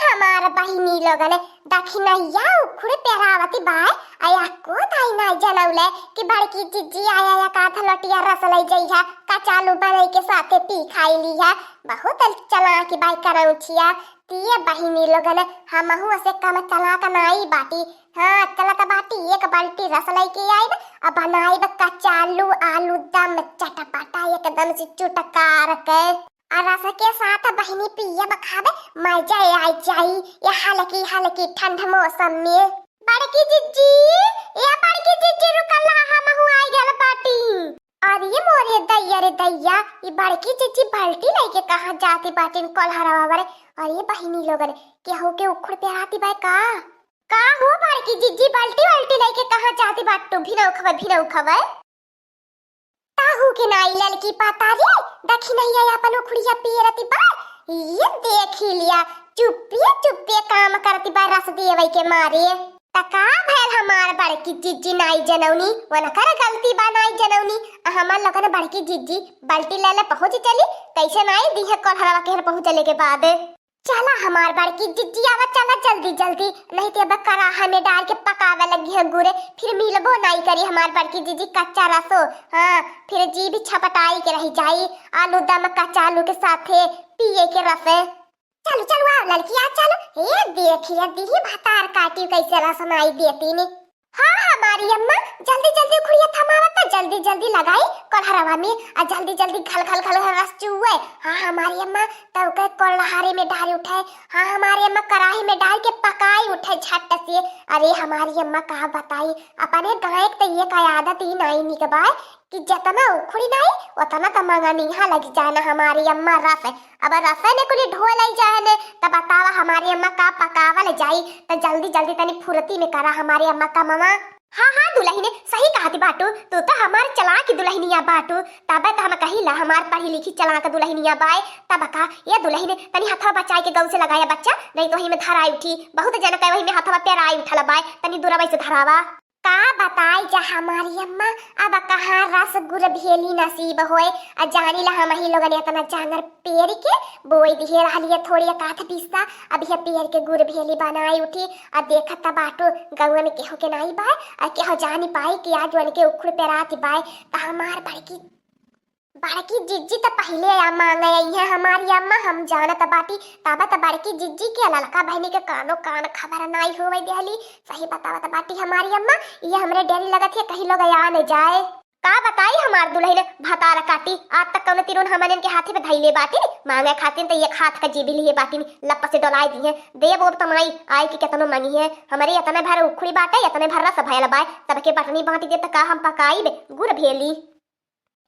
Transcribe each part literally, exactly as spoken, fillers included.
हमार बहिनी लोगन, दखिनहिया उखुड़ पेरावती बाय, अया को दाई नाई जनौले कि बड़की जिज्जी आया या काथ लोटिया रस लई जइहा, कचालू बनई के साथे पी खाई लीहा। बहुत चलाकी बाई करौछिया। तिये बहिनी लोगन, हमहू असे कम चलाक नाई बाटी। हाँ, चलत बाटी, एक बाल्टी रस लइके आइब, अब बनाइब कचालू आलू दम चटपटा एकदम से चुटकार के। आ रस के साथ बहिनी पियब खाबे, मजा आई जाई ये हल्की हल्की ठंड मौसम में। बड़की जिज्जी, ए बड़की जिज्जी, रुकला, हमहू आई गल बाटी। अरे मोरे दैया रे दैया, ई बड़की जिज्जी बाल्टी लइके कहाँ जाती बाटिन कोल्हरवा बरे? अरे बहिनी लोगन, केहू के उखुड़ पेराती बाय का? का हो बड़की जिज्जी, बाल्टी वाल्टी लइके कहाँ जाती बाटू? भिनऊ खवै, भिनऊ खवै। ताहू के नाई ललकी पाता रे, दखिनहिया अपन उखुड़िया पेरती बा। ये देखी लिया, चुप्पे चुप्पे काम करती बा रस देवै के मारे। त का भयल हमार बड़की जिज्जी नाई जनौनी, वनकर गलती बा नाई जनौनी। आ हमार लोगन बड़की जिज्जी बाल्टी ले ले पहुँच चली, कैसे नाई दीहे कोल्हरवा केहर पहुँचले के बाद। चला हमार बड़की जिज्जी, आवा चला जल्दी जल्दी, नहीं ते अब कराहा में डाल के पकावे लगिहे गुरे, फिर मिलबो नाई करी हमार बड़की जिज्जी कच्चा रसो। हाँ, फिर जी भी छपटाई के रह जाई, आलू दम कच्चा आलू के साथे पिए के रस। चलो चलो, आओ ललकी, आ चलो। ए देखिए दीही भतार काटी कैसे रस नाई देती ने। हाँ हमारी अम्मा, जल्दी जल्दी उखुड़िया थमावत, जल्दी जल्दी लगाई कोल्हरवा में, आ जल्दी जल्दी घल घल घल घल रस चुए। हाँ हमारी अम्मा, तब के कोल्हरे में डाल उठे। हाँ हमारी अम्मा, कराही में डाल के पकाई उठे झट से। अरे हमारी अम्मा का बताई, अपने गाय के तो ये का आदत ही नाई निक बाय कि जतना उखुड़ी नाई, उतना तो मंगनिहा लग जाए ना हमारी अम्मा रस। अब रसै ने कुली ढोए लई जाए ने, तब बतावा हमारी अम्मा का पकावल जाई। त जल्दी जल्दी तनी फुरती में करा हमारी अम्मा का ममा। हाँ हाँ दुलहिने, सही कहती बाटू, तू तो हमार चलाकी दुलहिनिया बाटू। तबे तो हम कहिला हमार पढ़ी लिखी चलाक दुलहिनिया बाय। तब का ये दुलहिने, तनी हथवा बचाई के गऊ से लगाया बच्चा, नहीं तो वही में धराई उठी। बहुत जन के वही में हथवा पेराई उठल बाय, तनी दूरा वैसे धरावा। का बताई जा हमारी अम्मा, अब कहाँ रस गुर भेली नसीब होए। आ जानी ला हमही लोगन इतना जांगर पेर के बोई दिहे रहलिए थोड़ी एकाध बिस्सा, अब यह पेर के गुर भेली बनाई उठी। आ देखत त बाटू गौवन केहू के नाई बाय, आ केहू जानी पाई कि आज उनके उखुड़ पेरात बाय। त हमार बड़की बड़की जिज्जी त पहिले आ मांगे आई है हमारी अम्मा, हम जानत बाटी। तब त बड़की जिज्जी के ललका बहिनी के कानो कान खबर नाई होवे देहली। सही बतावत बाटी हमारी अम्मा, ये हमरे डेरी लगत है कहीं लोग आ न जाए। का बताई हमार दुलहिन भतार काटी, आज तक कौनो तिरुन हमनन के हाथे में धइले बाटी, मांगे खातिर त एक हाथ का जेबी लिए बाटी, लप से डोलाई दी है। देब ओब त माई, आई के केतनो मंगी है, हमरे इतने भर उखुड़ी बाटे, इतने भर रस भयल बाय, सबके बटनी बांटी देब त का हम पकाई गुर भेली।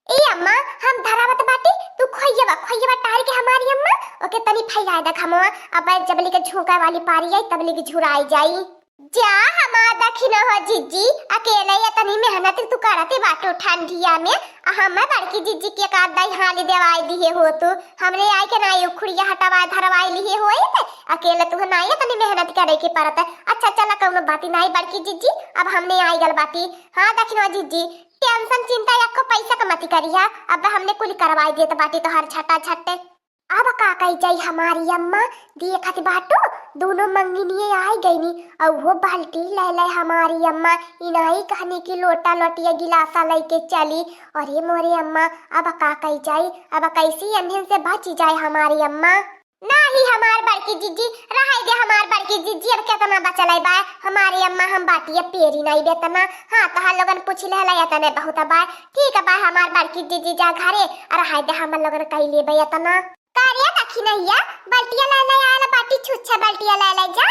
ए अम्मा, हम धरावत बाटी, तू खोइयवा, खोइयवा टार के हमारी अम्मा, ओके तनी फैला दे घमवा, अब जबली के झोंका वाली पारी आई, तबली के झुराई जाई। जा हमार दखिनहो जिज्जी, अकेले ये तनी मेहनत तू करते बाटू ठंडिया में, आ हम बड़की जिज्जी के का दई हाली देवाई दिहे हो तू, हमरे आई के नाई उखुड़िया हटवाए धरवाई लिहे होई ते, अकेले तू नाई ये तनी मेहनत करे के परत। अच्छा चला कौनो बाती नाई बड़की जिज्जी, अब हमने आई गल बाटी। हाँ दखिनहो जिज्जी, टेंशन चिंता एको पैसा क मती करिहा, अब हमने कुल करवाई देत बाटी तोहार झटा झट। अब का कही जाई हमारी अम्मा, देखत बाटू दोनों मंगिनिये आई गईनी, अउ वो बाल्टी ले ले हमारी अम्मा, इनाई कहनी की लोटा लोटिया गिलासा लेके चली। अरे मोरे अम्मा, अब का कही जाई, अब कैसी अन्हन से बची जाए हमारी अम्मा। नाही हमार बड़की जिज्जी, रहाई दे हमार बड़की जिज्जी, अब केतना बचल है बाय, हमारी अम्मा हम बाटिया पेरी नाही बेतना। हाँ, तोहार लोगन पूछ लेहला, एतने बहुत बाय। ठीक बाय हमार बड़की जिज्जी, जा घरे, रहाई दे हम लोगन कई लेबे एतना। का रे दखिनहिया, बल्टिया ले ले आयल बाटी, छुच्छा बल्टिया ले ले जा।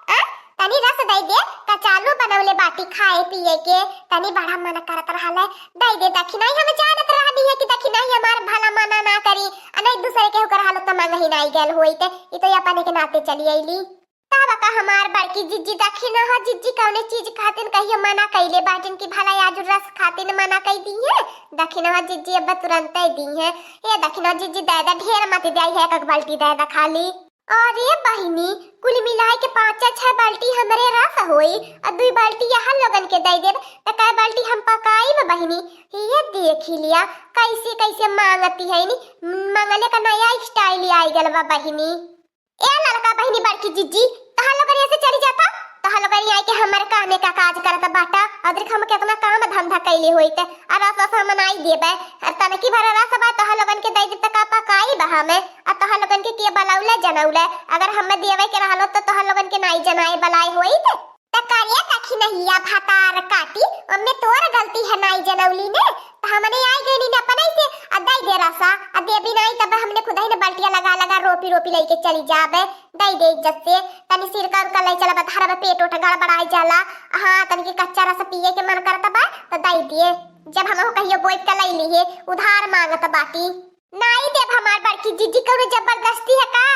आ? तनी रस दई दे, कचालू बनौले बाटी खाए पिए के, तनी बड़ा मन करत रहल है, दई दे दखिनाई। हम जानत रहनी है कि दखिनाई हमार भला मना ना करी, आ नहीं दूसरे केहू कर हालत तो मंगही नाई गैल होई ते, ई तो अपने के नाते चली अइली। तब का हमार बड़की जिज्जी दखिनहो जिज्जी कौने चीज खातिन कहियो मना कइले बाटिन कि भला आज रस खातिन मना कई दी है, दखिनहो जिज्जी अब तुरंते दी है। ए दखिनहो जिज्जी दे दे, ढेर मत दे, है एक बाल्टी दे दे खाली। अरे बहिनी, कुल मिलाए के पाँच छह बाल्टी हमरे रस होई, आ दुई बाल्टी यहाँ लोगन के दे देब, त कै बाल्टी हम पकाई में बहिनी? ये देखी लिया, कैसे कैसे मांगती है नी, मंगले का नया स्टाइल आई गल बा बहिनी। ए ललका बहिनी, बड़की कि जिज्जी, तोहर लोगन ऐसे चली जाता, तोहर लोगन यहाँ के हमारे कामे का काज करत बाटा, अउर देख हम केतना काम धंधा कैले होइत, अउर रस रस हम नाई देबे, अउर तनकी भर रस बा, तोहर लोगन के दई दे त का पकाई बा हमें, अउर तोहर लोगन के के बलौले जनौले, अगर हमें देवे के रहलो त तोहर लोगन के नाई जनाए बलाए होइत। त करे कखी नहीं या भतार काटी, ओमे तोर गलती है नाई जनौली ने, त हमने आई गई नी अपने से, आ दई दे रसा, आ देबी नाई तब हमने खुद ही ने बल्टिया लगा लगा रोपी रोपी लेके चली जाबे, दई दे इज्जत से, तनी सिरका उरका ले चला बा, धरब पेट ओठ गड़बड़ाई जाला, हाँ, तनी के कच्चा रस पिए के मन करत बा, त दई दिए, जब हम कहियो बोइब के लई ली है, उधार मांगत बाटी। नाई देब हमार बड़की जिज्जी, कौनो जबरदस्ती है का?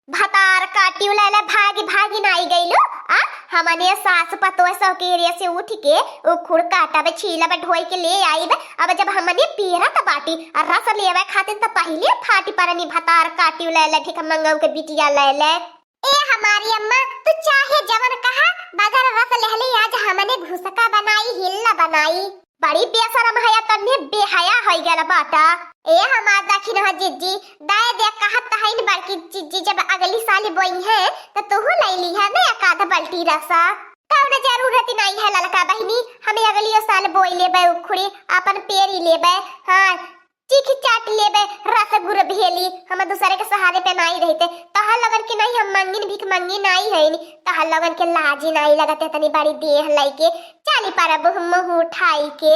भतार काटी उलाइले भागी भागी नाई गइलू, आ? हमने सास पतोह सौकेरे से उठ के उखुड़ काटब, छीलब, ढोई के ले आइब। अब जब हमने पेरत बाटी आ रस लेवे खातिर त पहिले फाटी परनी भतार काटी उलाइले भिख मंगऊ के बिटिया लैले। ए हमारी अम्मा, तू चाहे जवन कहा, बगैर रस लेहले आज हमने घुसका बनाई, हिल्ला बनाई। बड़ी बेशरम है, तन्ने बेहया होइ गल बाटा। ए हमार दखिनहा जिज्जी, दाए दे कहत हईन बड़की जिज्जी, जब अगली साल बोई है, त तूहू लई ली है ना एक आध बाल्टी रसा। कौन जरूरत नहीं है ललका बहिनी, हम अगलियो साल बोई लेबे उखुड़ी, अपन पेरी लेबे। हाँ, चीख चाट लेबे, रस गुर भेली, हम दूसरे के सहारे पे नाई रहते। तोहर लोगन के नहीं हम मंगिन भीख मंगी नाई हईन, तोहर लोगन के लाजी नाई लगते, तनी बड़ी देह लइके चाली पर अब मुंह उठाई के।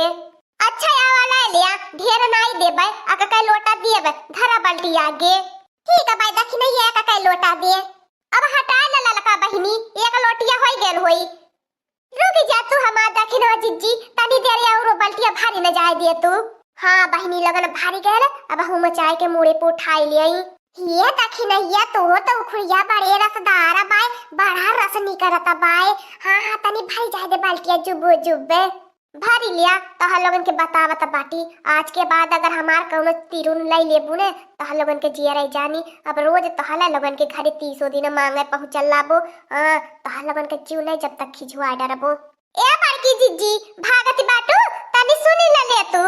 अच्छा, या वाला लिया, ढेर नाई देबे, अका कै लोटा देबे, धरा बाल्टी आगे। ठीक है भाई, दखिनहिया, अका कै लोटा दे। अब हटा ले ललका बहिनी, एक लोटिया होई गेल होई। रुक जा तू हमार दखिनहा जिज्जी, तनी देर औरो बाल्टिया भारी न जाए दे तू। हाँ बहिनी, लगन भारी गयल, अब हम चाय के मूड़े पे उठाई ले आई। ये दखिनहिया, तू हो तो उखुड़िया बड़े रसदार बाय, बड़ा रस निकरत बाय। हाँ, हाँ, तनी भरी जाए दे बाल्टिया जुब्बो जुब्बे। भरी लिया, तोहर लोगन के बतावत बाटी, आज के बाद अगर हमार कौनो तिरुन लई लेबू ने, तोहर लोगन के जिया रह जानी। अब रोज तोहला लोगन के घरे तीसो दिन मांगे पहुँचल लाबो। हाँ, तोहर लोगन के जीव नहीं जब तक खिझुआ डरबो। ए बड़की जिज्जी, भागत बाटू, तनी सुनी न ले तू।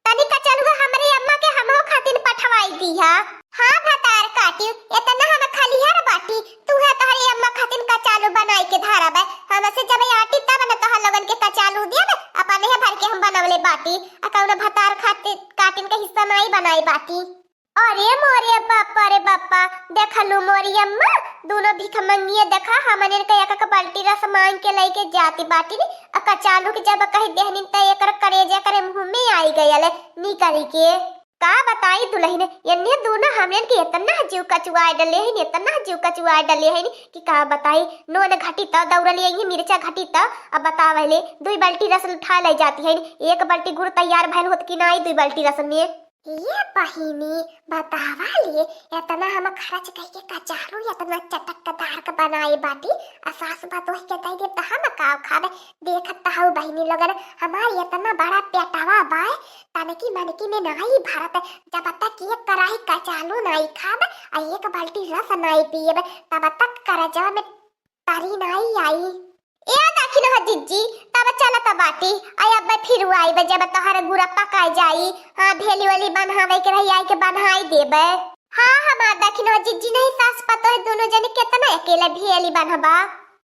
तनी कचलुआ हमरे अम्मा के हमरो खातिर पठवाई दीहा। हाँ भतार काटी, एतना हम खलिहर बाटी, तू है तोहरे अम्मा खातिर कचालू बनाई के धरब। हमसे जब आटी तब न तोहर लोगन के कचालू देब, अपने भर के हम बनवले बाटी। आ कौनो भतार खातिर काटिन के हिस्सा नाई बनाई बाटी। अरे मोरे बापा रे बापा, देखलू मोरी अम्मा, दोनों भिखमंगिया देखा हमने के एक एक बाल्टी रस मांग के लेके जाती बाटी। आ कचालू के जब कह देहनी त एकर करेजा करे मुंह में आई गयल निकरी के। का बताई दुलहिन, एन्हे दोनों हमने के एतना जीव कचुआए डले हइन, एतना जीव कचुआए डले हइन कि का बताई। नोन घटी त दौड़ल आई, मिर्चा घटी त, अब बतावले दुई बाल्टी रस उठा ले जाती हइन। एक बाल्टी गुड़ तैयार भइल होत कि नाई दुई बाल्टी रस में। ये बहिनी, बतावा ले, एतना हम खर्च कइके कचालू एतना चटकदार के बनाए बाटी, आ सास पतोह के दे देब त हम का खाबे? देखत त हऊ बहिनी लोगन, हमार एतना बड़ा पेटवा बाय, तनकी मनकी में नाई भरत। जब तक एक कढ़ाई कचालू नाई खाब, आ एक बाल्टी रस नाई पियब, तब तक करजवा में तरी नाई आई। ए दखिनहा जिज्जी, तब चलत बाटी, आ अब फिर आइब जब तोहर गुड़ा पकाई जाई। हाँ, भेली वाली बन्हावे के रही, आई के बन्हाई देबे। हाँ, हमार दखिनहा जिज्जी नहीं, सास पतोह दोनों जने केतना अकेले भेली बन्हबा।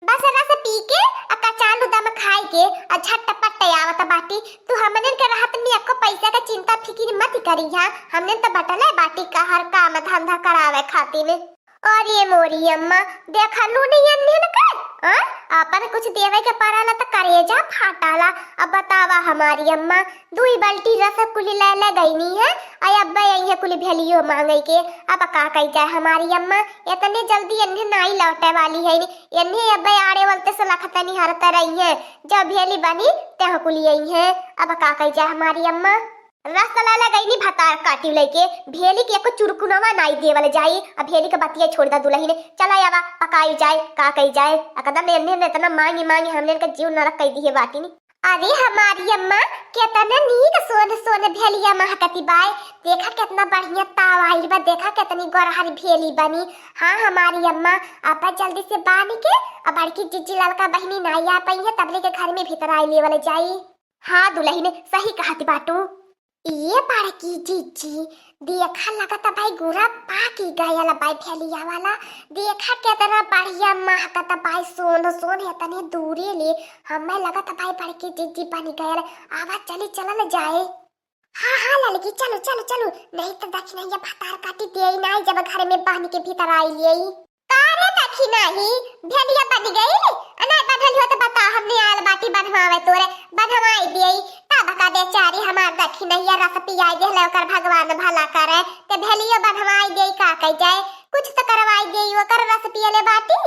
बस रस पी के आ कचालू दम खाई के आ झटपट आवत बाटी। तू हमने के रहत में एको पैसा के चिंता फिकिर मत करिहा, हमने त बटले बाटी का हर काम धंधा करावे खातिर। अरे मोरी अम्मा, देखलू नहीं अन्हन के? हाँ? अपन कुछ देवे के पड़ाला त करेजा फाटाला। अब बतावा हमारी अम्मा, दुई बाल्टी रस कुली ले ले गईनी है, आ अब्बे आई है कुली भेलियो मांगे के। अब का कही जाए हमारी अम्मा, इतने जल्दी अन्हे नाई लौटे वाली है, अन्हे अब्बे आड़े वलते से लखतनी हरत रही है। जब भेली बनी, ते कुली आई है। अब का कही जाए हमारी अम्मा। रस त लाला गईनी भतार काटी लइके, भेली के एको चुरकुनवा नाई देवल जाई। अब भेली के बतिया छोड़ दा दुलहिन, चला आवा पकाई जाए, का कही जाए। एकदम एन्ने ने इतना मांगी मांगी हमने के जीव नरक कई दिए बाटिन। अरे हमारी अम्मा, केतना नीक सोन सोन भेलिया महकती बाय। देखा केतना बढ़िया ताव आइल बा, देखा केतनी गोरहरी भेली बनी। हाँ हमारी अम्मा, अब जल्दी से बानी के, अब बड़की जिज्जी ललका बहिनी नाई आ पई है, तबले के घर में भीतर आई लेवल जाई। हाँ दुलहिन, सही कहत बाटू। ये बड़की जिज्जी, देखा, लगत बाई गुड़ा पाकी गयल बाई भेलिया वाला। देखा केतना बढ़िया महकत बाई, सोन सोन है तनी दूरी ले। हमें लगत बाई बड़की जिज्जी बनी गयल। आवा चली, चलल जाए। हाँ हाँ ललकी, चलू चलू चलू, नहीं तो दखिनहिया भतार काटी देई नाई जब घर में बांध के भीतर आई लेई। का रे दखिनही, भेलिया बनी गई? अनाई बन्हल हो तो बता, हमने आयल बाटी बन्हवावे तोरे, बन्हवाई देई। तब का बेचारी हमार दखिनहिया रस पियाई देहले, ओकर भगवान भला करे, ते भेलियो बन्हवाई देई, का कही जाए, कुछ तो करवाई देई, ओकर रस पियले बाटी।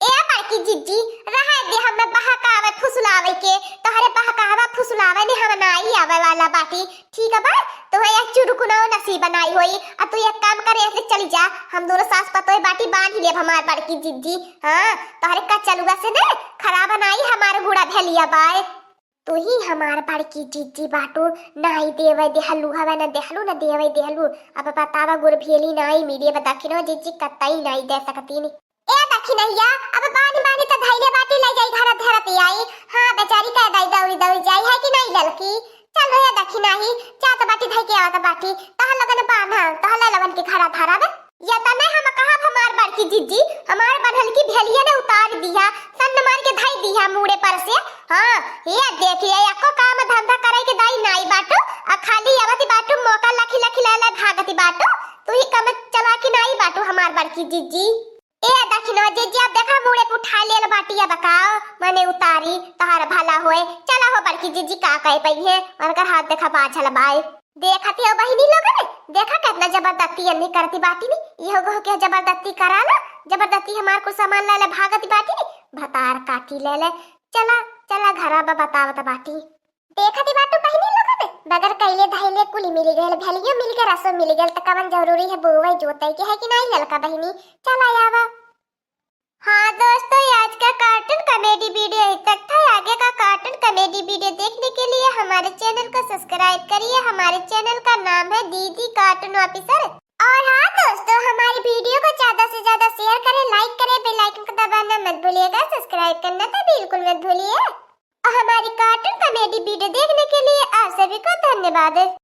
ए बड़की जिज्जी, रहे दे हमें बहकावे फुसलावे के, तोहरे बहकावा फुसलावे ने हम नाई आवे वाला बाटी, ठीक बा? तोहे एक चुरुकुनो नसीब नाई होई। आ तू एक काम करे, ऐसे चली जा, हम दोनों सास पतोह बाटी, बांध लेब हमार बड़की जिज्जी। हाँ, तोहरे कचलुआ से ने खराब नाई हमार गुड़ा भेलिया बाय। तू ही हमार बड़की जिज्जी बाटू, नाई देवे देहलू, हवे न देहलू, न देवे देहलू। अब बतावा गुड़ भेली नाई मिले, अब दखिनो जिज्जी कतई नाई दे सकतीन। ए दखिनहिया, अब बानी बानी त धैले बाटी, ले जाई घर धरत आई। हाँ, बेचारी कह दाई दौड़ी दौड़ी जाई है कि नहीं ललकी? चल रे दखिनही, जा त बाटी धई के आवत बाटी। तहर लगन बान्हा, तहर लगन के घरा धरब। या त नहीं हम कहा हमार बड़की जिज्जी, हमार बन्हल की भेलिया ने उतार दिया, सन्न मार के धई दिया मूड़े पर से। हाँ, ये देखिए, एको काम धंधा करे के दाई नाई बाटू, आ खाली आवत बाटू मौका लखी लखी ले ले भागत बाटू। तू ही कम चला की नाई बाटू हमार बड़की जिज्जी। ए दखिनवा जिज्जी, अब देखा मूड़े पे उठा लेल बाटी, अब काओ मने उतारी, तोहार भला होए। चला हो बड़की जिज्जी, का कहे पई है, उनकर हाथ देखा बाझल बाय। देखत हो बहिनी लोगन, देखा केतना जबरदस्ती अन्नी करती बाटी नी। इहो गो के जबरदस्ती कराला, जबरदस्ती हमार कुछ सामान ले ले भागत बाटी नी, भतार काटी ले ले। चला, चला घरा बा बतावत बाटी। देखत बाटू बहिनी लोगन, बगैर कइले धइले कुली मिल गइल, भेलियो मिल गइल, रसो मिल गइल, त कवन जरूरी है बोवई जोतई के, है कि नाई ललका बहिनी? चला आवा। हाँ दोस्तों, आज का cartoon comedy video यहीं तक था। आगे का cartoon comedy video देखने के लिए हमारे channel को subscribe करिए। हमारे channel का नाम है दीदी Cartoon Officer। और हाँ दोस्तों, हमारी video को ज्यादा से ज्यादा share करें, like करें, bell icon को दबाना मत भूलिएगा, subscribe करना तो बिल्कुल मत भूलिए। और हमारी cartoon comedy video देखने के लिए आप सभी को धन्यवाद।